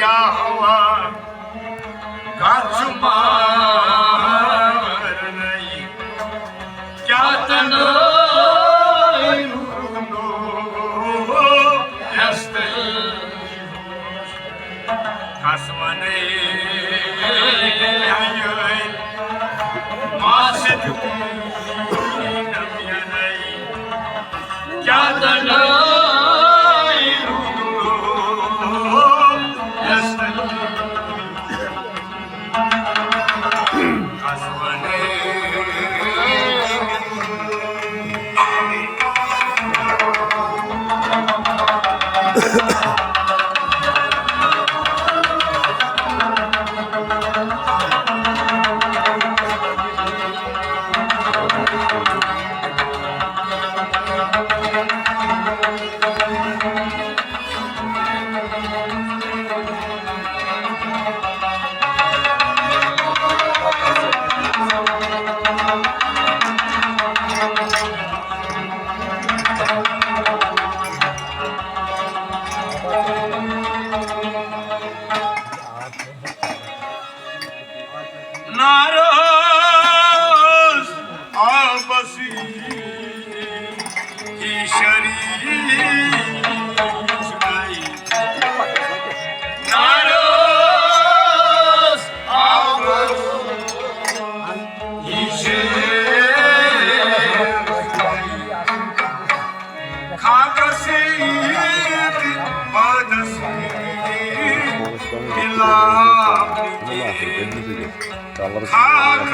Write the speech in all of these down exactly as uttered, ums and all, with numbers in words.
ہوا گژھ مارنَے، کیٛاہ تَنہٕ روٗدُم یَس تہٕ کَس وَنَے، ماسہٕ دیُن نہٕ مےٚ نَے۔ کیٛاہ تَنہٕ روٗدُم یَس تہٕ کَس وَنَے۔ نارس آبس یی شریٖک۔ نارس آبس یی شریٖک۔ خاکس سۭتۍ بادس سۭتۍ مِلاو نہٕ کینٛہہ۔ خاکس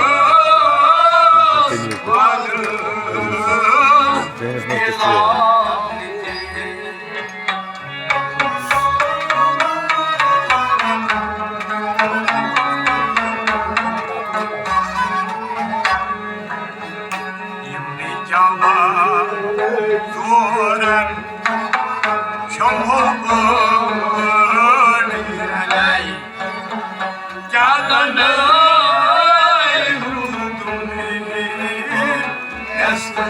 بادس مِلاو نہٕ کینٛہہ۔ یِمنٕے جوان ژورن چھُمو بٲڈ رلے۔ کیٛاہ دنٛدے روٗدُم یَس تہٕ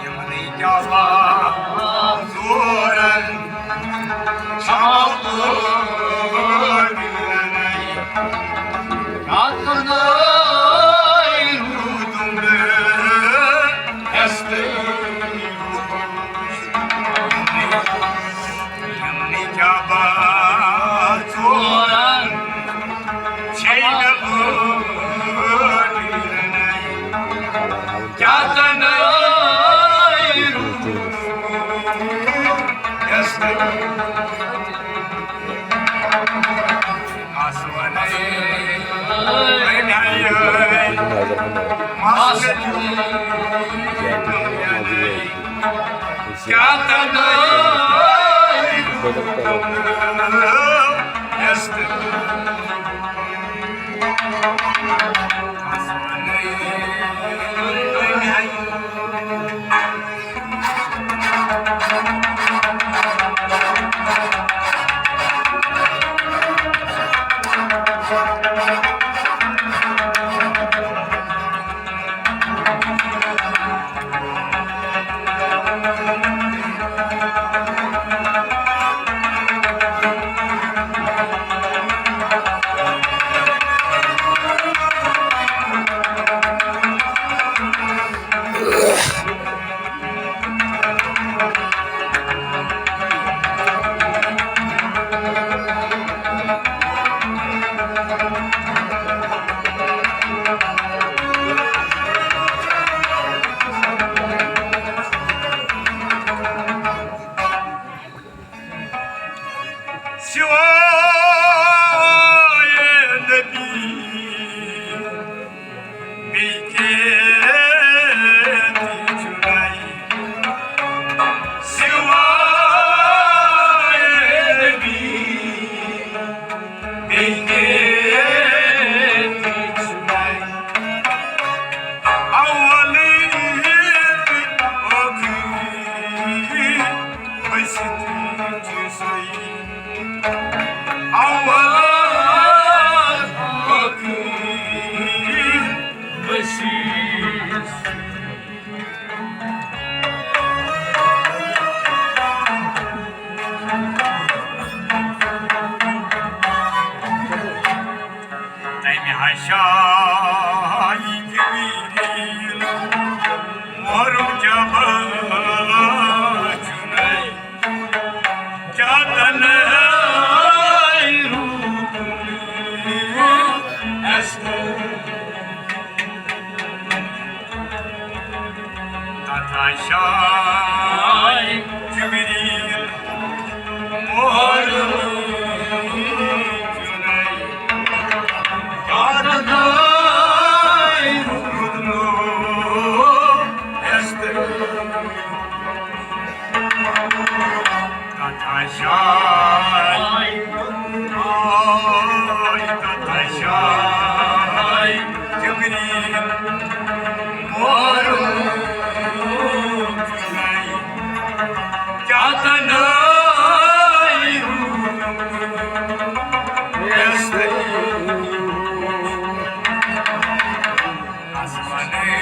یِمنٕے جوان ژورن چھَو پٲٹھۍ راتہٕ نٲے روٗدُم یَس تہٕ یِمنٕے جوان ژورن چھے نہٕ وٲنۍ رنٕے۔ کیٛاہ تنہٲئی روٗز یَس تہٕ آسمانَے رنٕے۔ مَس کیٛاہ تنہٲئی روٗز یَس تہٕ تمہِ ہشایہِ جبریل مورُم جبل چھُنَے، کیٛاہ تنہائی روٗدُم اَسہِ۔ تتھ ہشایہِ جبریل مورُم چھُنَے، کیٛاہ تنہائی روٗدُم اَسہِ۔ تتھ ہشایہِ، آے تتھ ہشایہِ جبریل مورُم چھُنَے، کیٛاہ تنہائی روٗدُم اَسہِ۔ آسمانٕے۔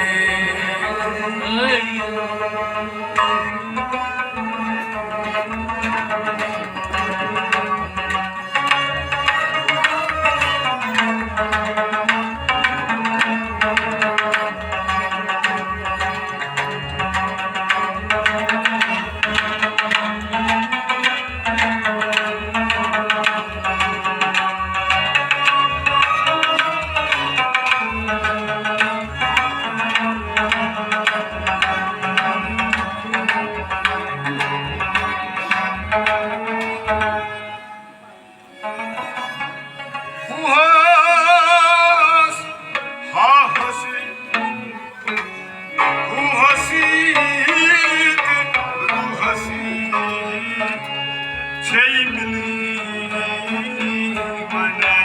ہُہ ہس، ہا ہس، ہُہ ہسی تہٕ روٗ ہسی چھے مِلٕے وَنے۔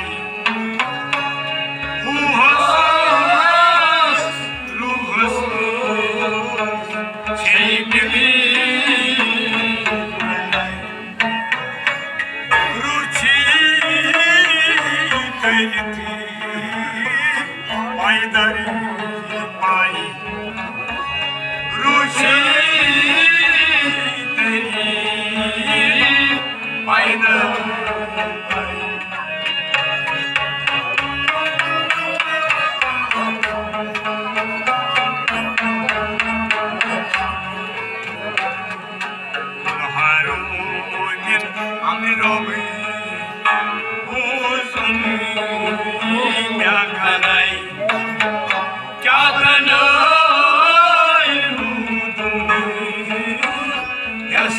ہُہ ہس، روٗ ہس چھے مِلٕے وَنے۔ روٗ چھے کٔرِتھ پیدل پاے۔ روٗ چھے کٔرِتھ پیدل پاے۔ ہارون امرو بوزُن مےٚ کنے، کیٛاہ کنے روٗدُم یس۔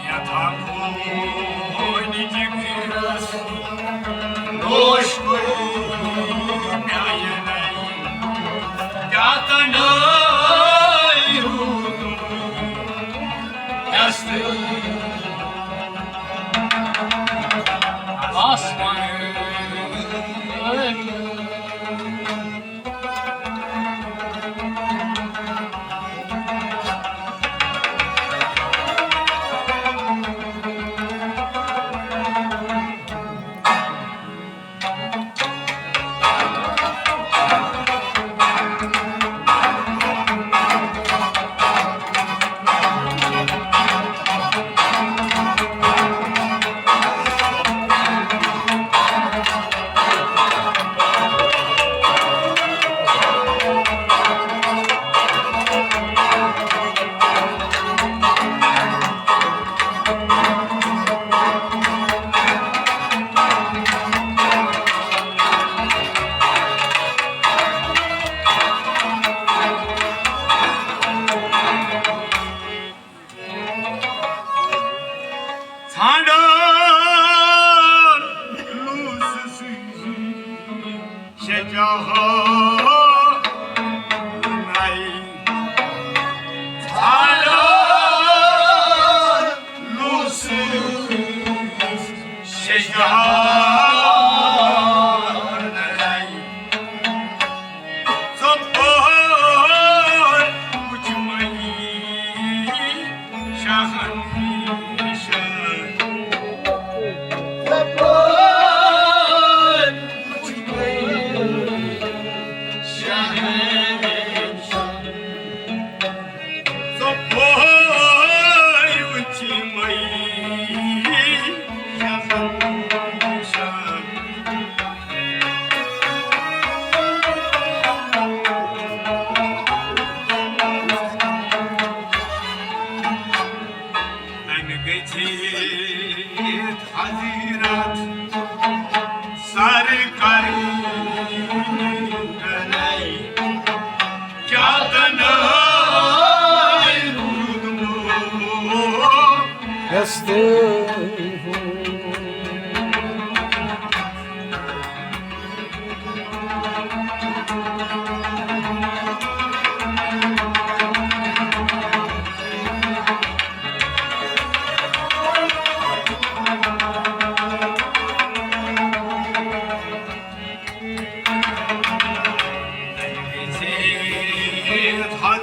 یتھا کھوٗنہِ جگرس نوش کوٚر میانہِ نَیہِ، کیٛاہ تنہٲیی روٗدُم یس۔ آسمان۔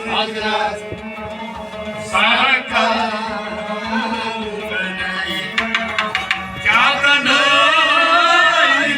حضرت سرکار کیا تنہائی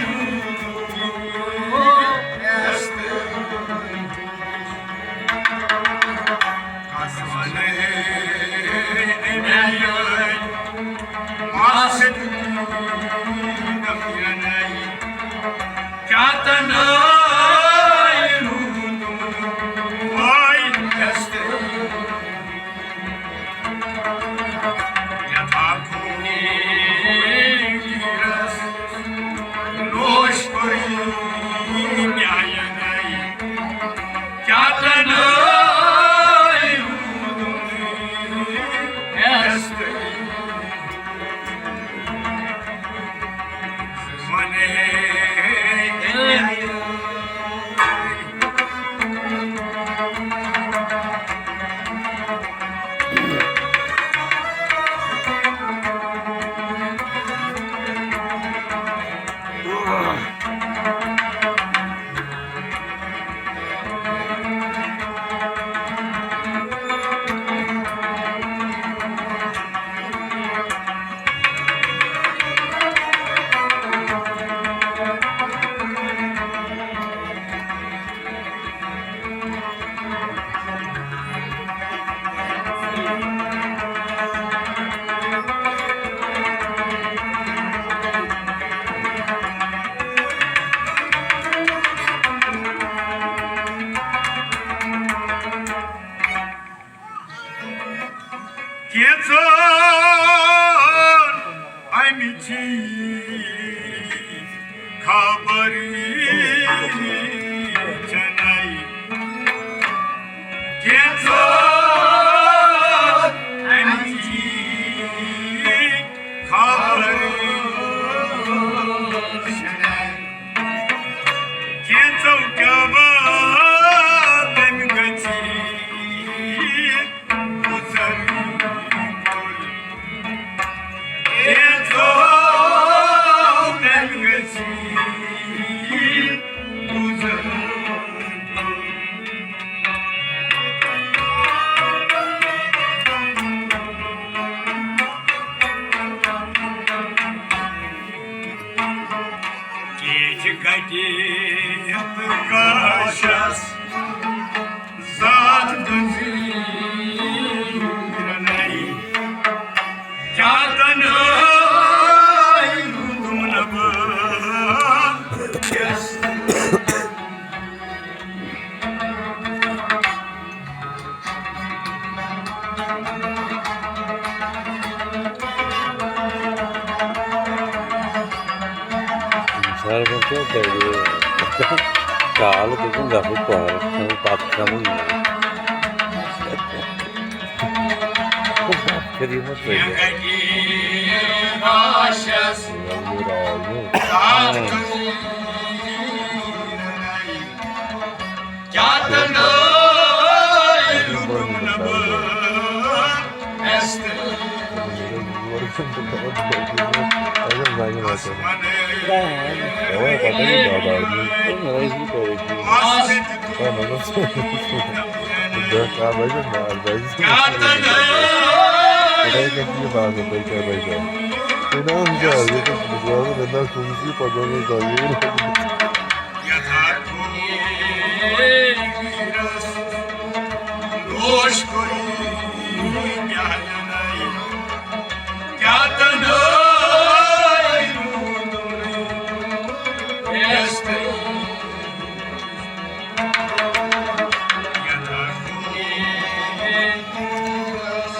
کینٛژن امچی خبر چھنائی، کینٛژن امچی خبر چھنائی۔ کینٛژو کیٛاہ بہٕ تٔمۍ گژھی گُزر کوٚر۔ کینٛژو تٔمۍ گژھی گُزر کوٚر۔ کیچ گٹی کاشس ذات گزیرنائی، کیا تنہائی روٗدُم نہٕ بہٕ یس۔ انسان کیٛاہ کرِ؟ کالہٕ دوٚپُن گژھو پارک، کھٮ۪مو بَتہٕ، کھٮ۪مو یہِ۔ بَتہٕ کھٮ۪تھ یِمو ترٛٲوِتھ۔ کیا تنہائی روٗدُم نہٕ بہٕ یس۔ کیا تنہائی یتھا کوئی ویرس دوش کوئی کیا جنائی، کیا تنہائی روٗدُم نہٕ یس۔ یتھا کوئی ویرس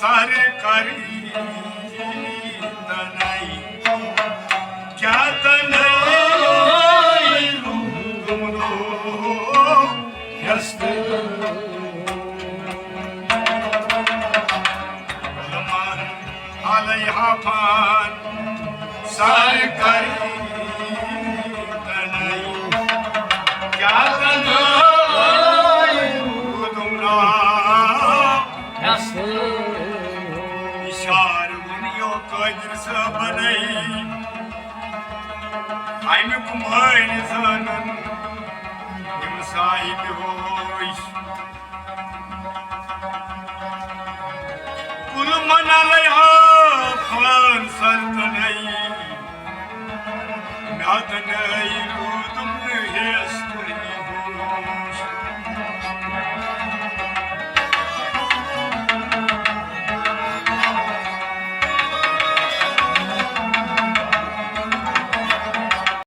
سر کری تنائی، کیا تنائی، یست علیہ پان سر کری تنائی، کیا تنائی، تم اشار ونیو قادر صٲبنَے، اَمیُک مٲنۍ زانن یِم صاحب ہوش۔ کُل من علیہ فان سر تنائی، مےٚ تنائی